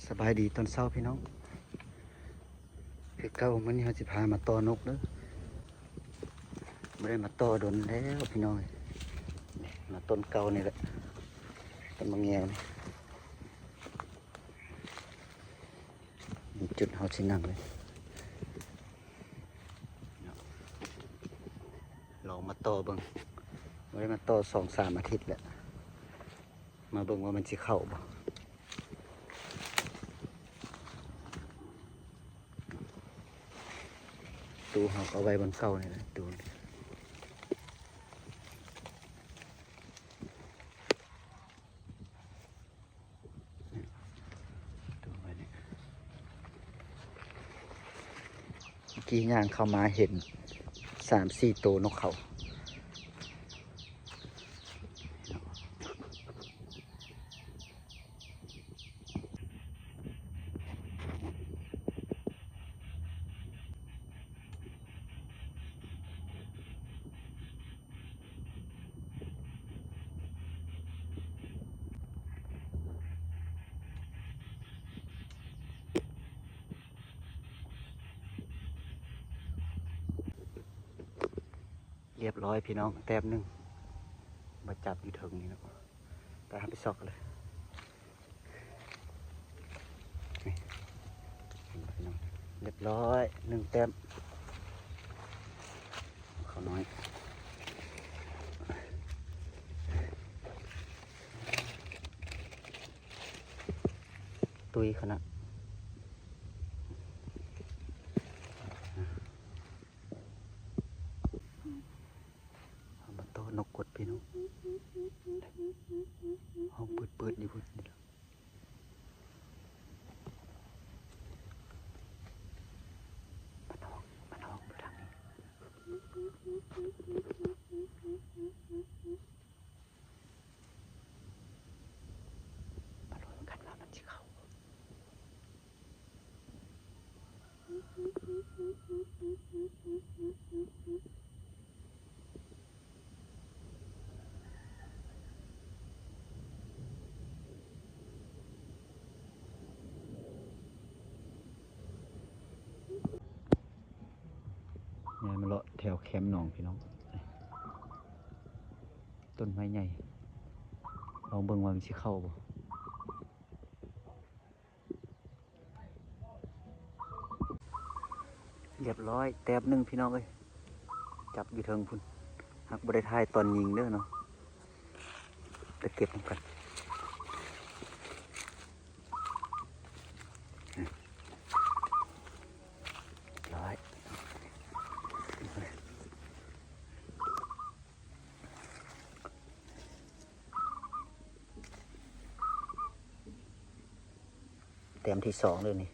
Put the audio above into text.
ສະບາຍດີຕອນເຊົ້າພີ່ນ້ອງ ຄືເກົ່າ ມື້ນີ້ເຮົາຊິພາມາຕໍ່ນົກເດີ. ບໍ່ໄດ້ມາຕໍ່ດົນແລ້ວພີ່ນ້ອງ ມາຕົ້ນເກົ່ານີ້ແຫຼະ ຕົ້ນໝາກແງວນີ້ ຈຸດເຮົາຊິນັ່ງເລີຍ. ລອງມາຕໍ່ເບິ່ງ ບໍ່ໄດ້ມາຕໍ່ສອງສາມອາທິດແລ້ວ ມາເບິ່ງວ່າມັນຊິເຂົ້າບໍ່. ຕູ້ເຮົາກໍເອົາໄວ້ບ່ອນເກົ່ານີ້ແຫຼະ ຕູ້ ຕູ້ໄວ້ນີ້. ເມື່ອກີ້ຍ່າງເຂົ້າມາເຫັນສາມສີ່ໂຕນົກເຂົາ. ຮຽບຮ້ອຍພີ່ນ້ອງ ແຕ້ມໜຶ່ງ ມາຈັບຢູ່ເທິງນີ້ເນາະ ໄປຫາໄປຊອກກັນເລີຍ. ນີ້ ຮຽບຮ້ອຍ ໜຶ່ງແຕ້ມ ເຂົານ້ອຍ ຕຸ້ຍຂະໜາດ. ເຮົາມາຕໍ່ນົກກົດພີ່ນ້ອງ ຫ້ອງເປີດໆຢູ່ພຸ້ນ. ມັນຮ້ອງ ມັນຮ້ອງຢູ່ທາງນີ້ ມາລຸ້ນກັນວ່າມັນຊິເຂົ້າ. ຍ່າງມາເລາະແຖວແຄມໜອງພີ່ນ້ອງ ຕົ້ນໄມ້ໃຫຍ່ ລອງເບິ່ງວ່າມັນຊິເຂົ້າບໍ່. ຮຽບຮ້ອຍ ແຕ້ມໜຶ່ງພີ່ນ້ອງເອີຍ ຈັບຢູ່ເທິງພຸ້ນ ຫາກບໍ່ໄດ້ຖ່າຍຕອນຍິງເດີເນາະ ໄປເກັບນຳກັນ. ຮຽບຮ້ອຍ ແຕ້ມທີສອງເລີຍນີ້